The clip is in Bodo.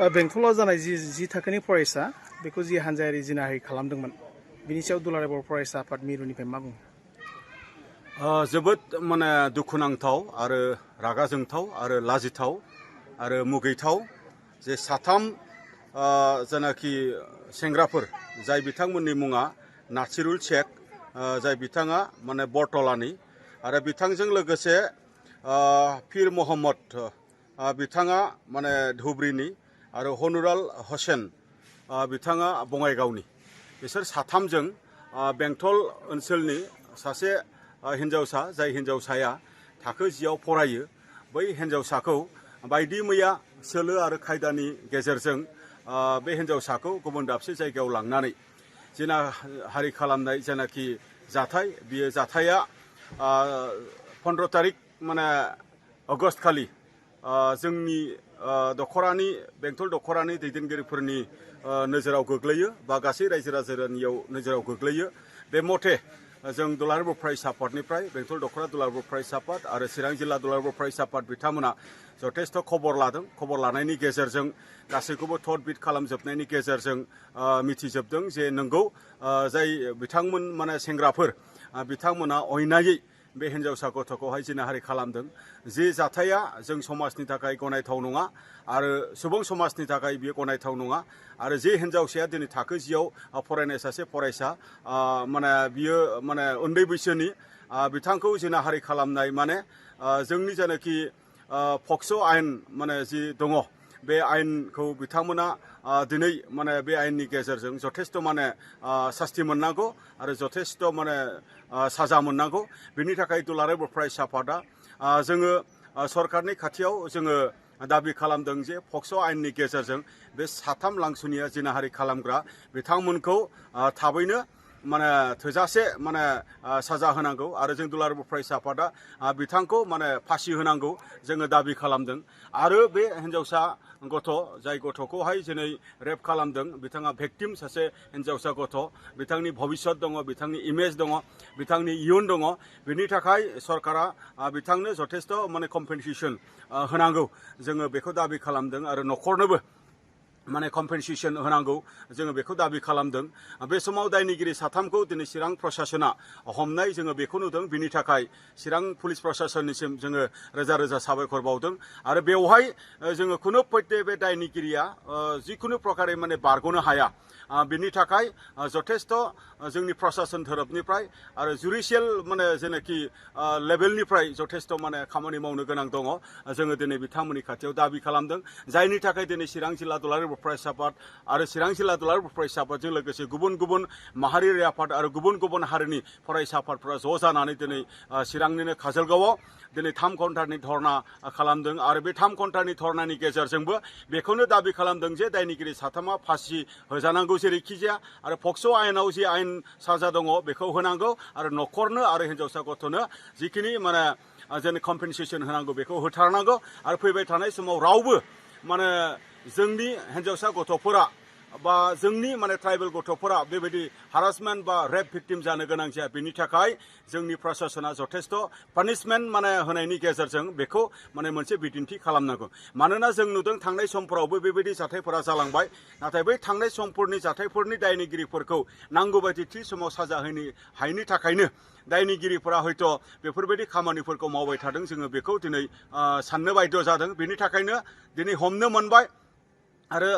बेंटलाव जानाय जि थाखोनि फरायसा बेखौ जि हानजायारि जिनाहारि खालामदोंमोन बिनि सायाव दुलाराय बर' फरायसा आफाद मिरुनिफ्राय मा बुङो? जोबोद माने दुखुनांथाव आरो रागा जोंथाव आरो लाजिथाव आरो मुगैथाव जे साथाम जेनाखि सेंग्राफोर जाय बिथांमोननि मुङा नासिरुल शेख, जाय बिथाङा माने बरतलानि, आरो बिथांजों लोगोसे फिर मोहम्मद, बिथाङा माने धुब्रीनि, आरो हनुराल हसेन, बिथाङा बङाइगावनि। बिसोर साथामजों बेंटल ओनसोलनि सासे हिन्जावसा, जाय हिन्जावसाया थाखो 10आव फरायो, बै हिन्जावसाखौ बायदि मैया सोलो आरो खायदानि गेजेरजों बे हिन्जावसाखौ गुबुन दाबसे जायगायाव लांनानै जिनाहारि खालामनाय जेनाखि जाथाय, बियो जाथाया 15 तारिख माने आगस्ट खालि जोंनि दखरानि बेंटल दखरानि दैदेनगिरिफोरनि नोजोराव गोग्लैयो बा गासै रायजो राजानियाव नोजोराव गोग्लैयो। बे मथे जों दुलाराय बर' फरायसा आफादनिफ्राय बेंटल दखरा दुलाराय बर' फरायसा आफाद आरो चिरां जिल्ला दुलाराय बर' फरायसा आफाद बिथांमोना जथेस्थ' खबर लादों। खबर लानायनि गेजेरजों गासैखौबो थद बिद खालामजोबनायनि गेजेरजों मिथिजोबदों जे नंगौ जाय बिथांमोन माने सेंग्राफोर बिथांमोना अयनायै बे हिन्जावसा गथ'खौहाय जिनाहारि खालामदों। जे जाथाया जों समाजनि थाखाय गनायथाव नङा आरो सुबुं समाजनि थाखाय बियो गनायथाव नङा। आरो जे हिन्जावसाया दिनै थाखो 10आव फरायनाय सासे फरायसा, माने बियो माने उन्दै बैसोनि, बिथांखौ जिनाहारि खालामनाय माने जोंनि जेनाखि पक्स' आयेन माने जि दङ, बे आयेनखौ बिथांमोना दिनै माने बे आयेननि गेजेरजों जथेस्थ' माने सास्ति मोननांगौ आरो जथेस्थ' माने साजा मोननांगौ। बिनि थाखाय दुलाराय बर' फरायसा आफादा जोङो सरकारनि खाथियाव जोङो दाबि खालामदों जे पक्स' आयेननि गेजेरजों बे साथाम लांसुनिया जिनाहारि खालामग्रा बिथांमोनखौ थाबैनो माने थोजासे माने साजा होनांगौ आरो जों दुलाराय बर' फरायसा आफादा बिथांखौ माने फासि होनांगौ जोङो दाबि खालामदों। आरो बे हिन्जावसा गथ', जाय गथ'खौहाय दिनै रेप खालामदों, बिथाङा भेक्टिम सासे हिन्जावसा गथ', बिथांनि भबिष्यत दङ, बिथांनि इमेज दङ, बिथांनि इयुन दङ। बिनि थाखाय सरकारा बिथांनो जथेस्थ' माने कम्पेनसेसन होनांगौ, जोङो बेखौ दाबि खालामदों आरो न'खरनोबो माने कम्पेनसेसन होनांगौ, जोङो बेखौ दाबि खालामदों। बे समाव दायनिगिरि साथामखौ दिनै चिरां प्रसासना हमनाय जोङो बेखौ नुदों। बिनि थाखाय चिरां पुलिस प्रसासननिसिम जोङो रोजा रोजा साबायखर बावदों। आरो बेवहाय जोङो खुनु पयटे बे दायनिगिरिया जिखुनु प्रकारै माने बारग'नो हाया। बिनि थाखाय जथेस्थ' जोंनि प्रसासन थोरोबनिफ्राय आरो जुडिसियेल माने जेनाखि लेभेलनिफ्राय जथेस्थ' माने खामानि मावनो गोनां दङ। जोङो दिनै बिथांमोननि खाथियाव दाबि खालामदों, जायनि थाखाय दिनै चिरां जिल्ला दुलाराय बर' फरायसा आफाद आरो चिरां जिल्ला दुलाराय बर' फरायसा आफादजों लोगोसे गुबुन गुबुन माहारियारि आफाद आरो गुबुन गुबुन हारिनि फरायसा आफादफोरा ज' जानानै दिनै चिरांनिनो काजलगावआव दिनै 3 घन्टानि धर्ना खालामदों। आरो बे 3 घन्टानि धर्नानि गेजेरजोंबो बेखौनो दाबि खालामदों जे दायनिगिरि साथामा फासि होजानांगौ जेरैखि जाया, आरो पक्स' आयेनाव जि आयेन साजा दङ बेखौ होनांगौ, आरो न'खरनो आरो हिन्जावसा गथ'नो जिखिनि माने जों कम्पेनसेसन होनांगौ बेखौ होथारनांगौ। आरो फैबाय थानाय समाव रावबो माने जोंनि हिन्जावसा गथ'फोरा बा जोंनि माने ट्राइबेल गथ'फोरा बेबायदि हारासमेन्ट बा रेप भिक्टिम जानो गोनां जाया। बेनि थाखाय जोंनि प्रसासना जथेस्थ' पानिशमेन्ट माने होनायनि गेजेरजों बेखौ माने मोनसे बिदिन्थि खालामनांगौ। मानोना जों नुदों थांनाय समफोरावबो बेबायदि जाथायफोरा जालांबाय, नाथाय बै थांनाय समफोरनि जाथायफोरनि दायनिगिरिफोरखौ नांगौ बायदि थि समाव साजा होनो हायैनि थाखायनो दायनिगिरिफोरा हयथ' बेफोरबायदि खामानिफोरखौ मावबाय थादों। जोङो बेखौ दिनै साननो बायद' जादों। बेनि थाखायनो दिनै हमनो मोनबाय आरो